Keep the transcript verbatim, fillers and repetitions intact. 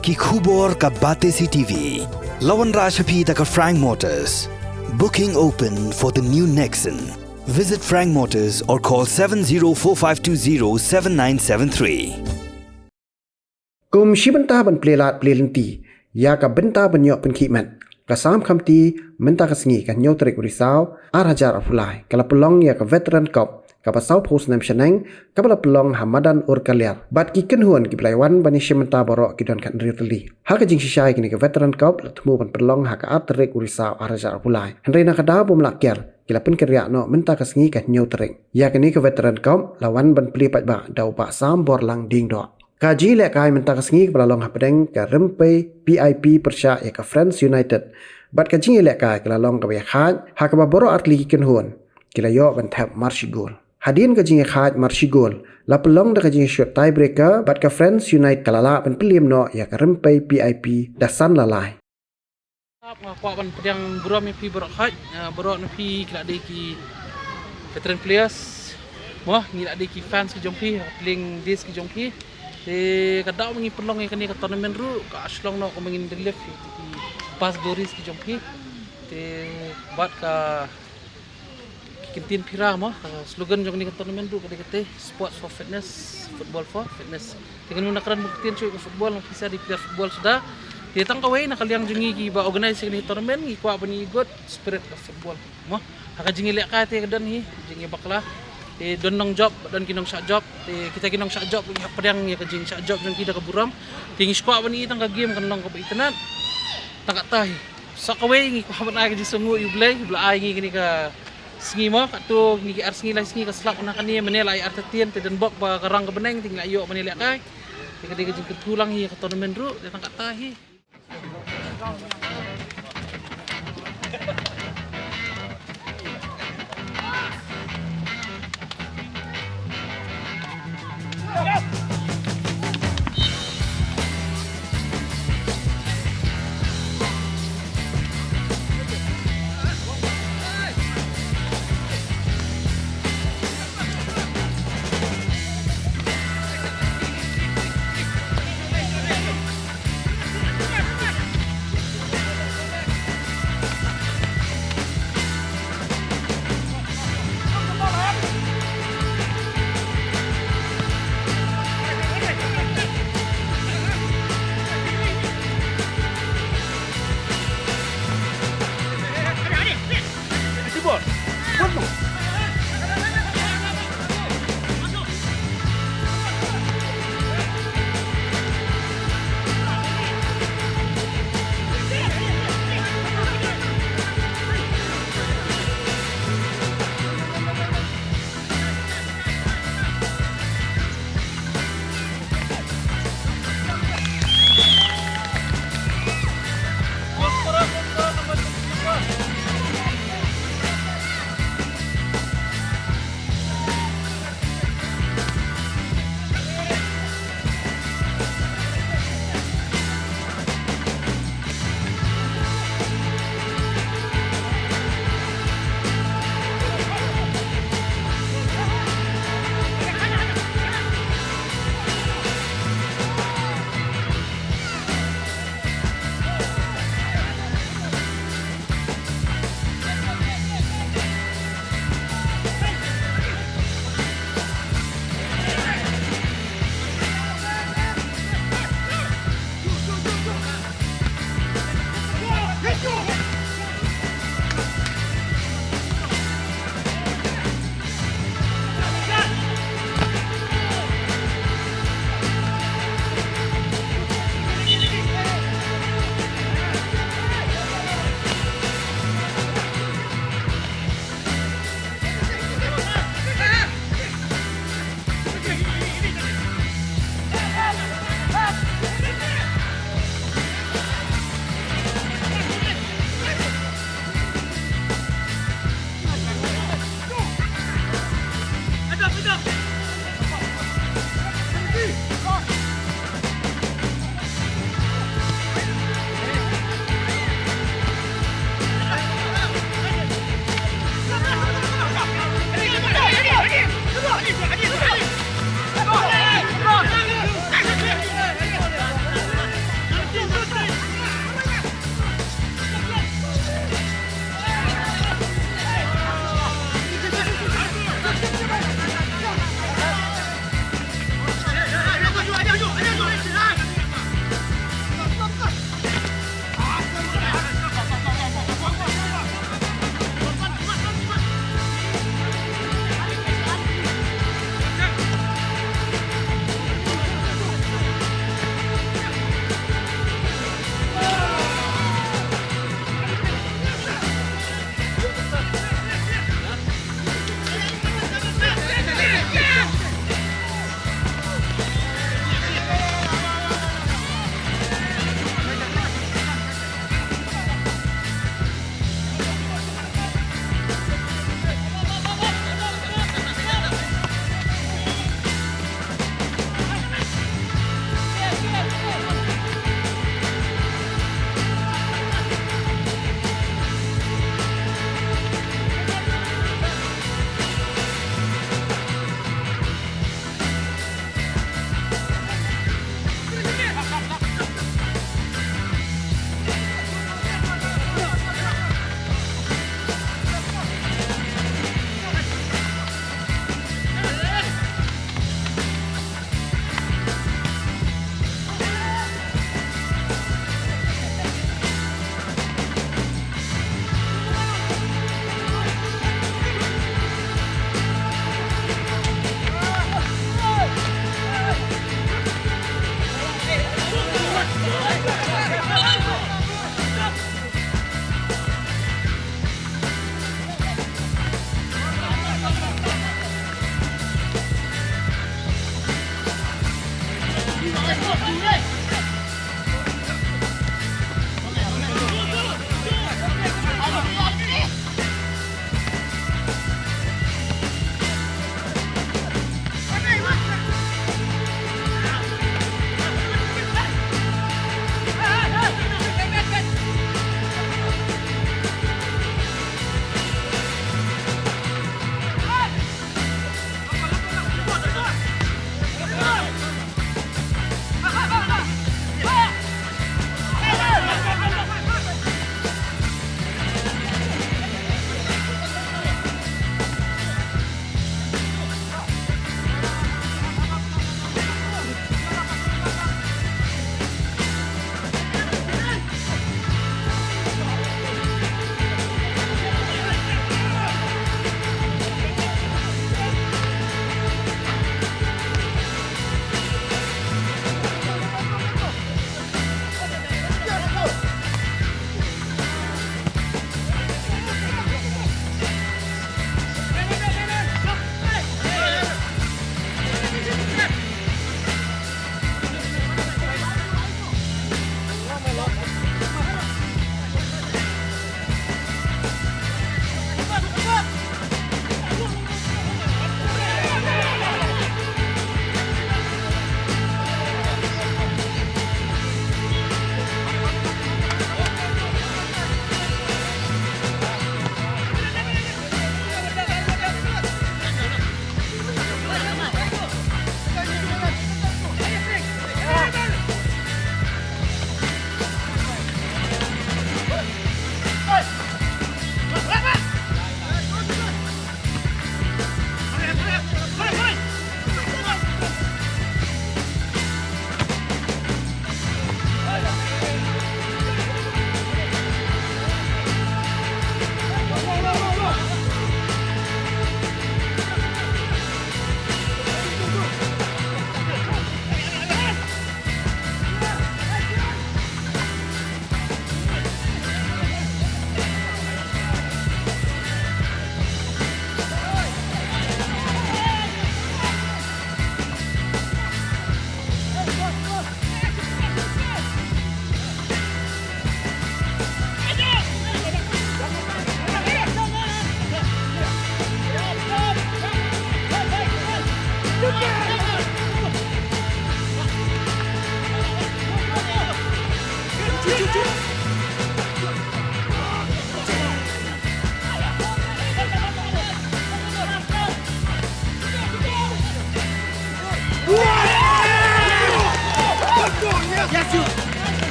Ki khubor ka Batesi T V. La wanrah sha phi da ka Frank Motors. Booking open for the new Nexon. Visit Frank Motors or call seven zero four five two zero seven nine seven three. Kum shi bynta ban plie lad plie lynti ïa ka bynta ban ïoh pynkhih met, ka Sam Khamti mynta ka sngi ka hynñiew tarik u Risaw ar hajar arphew lai ka la pynlong ïa ka Veteran Cup kaba sawphew snem shaneng, kaba la pynlong ha madan Urkaliar. Bad ki kynhun kiba la wan ban ïashim bynta baroh ki don khathynriew tylli. Ha ka jingshisha ïa kane ka Veteran Cup la thmu ban pynlong ha ka ar tarik u Risaw ar hajar arphew lai, hynrei na ka daw bym lah kiar ki la pynkynriah noh mynta ka sngi ka hynñiew tarik. Ïa kane ka Veteran Cup la wan ban plie paidbah da u Bah Sam Borlang Diengdoh. Ka jingïalehkai mynta ka sngi kaba la long hapdeng ka rympei P I P pyrshah ïa ka Friends United. Bad ka jingïalehkai ka la long kaba ïakhaid, ha kaba baroh artylli ki kynhun ki la ïoh ban thep mar shi gol. Hadien ka jingïakhaid mar shi gol, la pynlong da ka jingïashut tiebreaker, bad ka Friends United ka la lah ban pynliem noh ïa ka rympei P I P da san la lai. Nga kwah ban pdiang burom ïa phi baroh khoit, ah, baroh na phi ki la dei ki veteran players. Mo, ngi la dei ki fans ki jong phi, playing days ki jong phi. Te ka daw ba ngi pynlong ïa kane ka tournament ruh ka shlong noh kumba ngin relive ïa ki past glories ki jong phi. Te bad ka ki ktien phi ra mo, ka slogan jong kane ka tournament ruh ka dei kata, "Sports for fitness, football for fitness." Te kane na ka daw ba ktien shuh ka football, phi sa dei player football suda. Te tang kawei na ka liang jong ngi kiba organize ïa kane ka tournament, ngi kwah ban ïa good spirit ka football mo. Ha ka jingïalehkai te ka don hi jingïabakla. Te don nongjop, don ki nongshah jop. Te kita ki nongshah jop ngi hap pdiang ïa ka jingshah jop jong ki da ka burom. Te ngi shu kwah ban ïa tang ka game kan long kaba itynnad. Tang kata hi. Sa kawei ngi kwah ban ai ka jingsngewnguh ïa U Blei ba la ai ngi kane ka sngi mo, katto ngi ki ar sngi lai sngi ka slap na kane, mynne la ai artatien, te don bok ba ka rang ka bneng te ngi la ïoh ban ïalehkai. Te ka dei ka jingkyrkhu lang hi ka tournament ruh, te tang kata hi.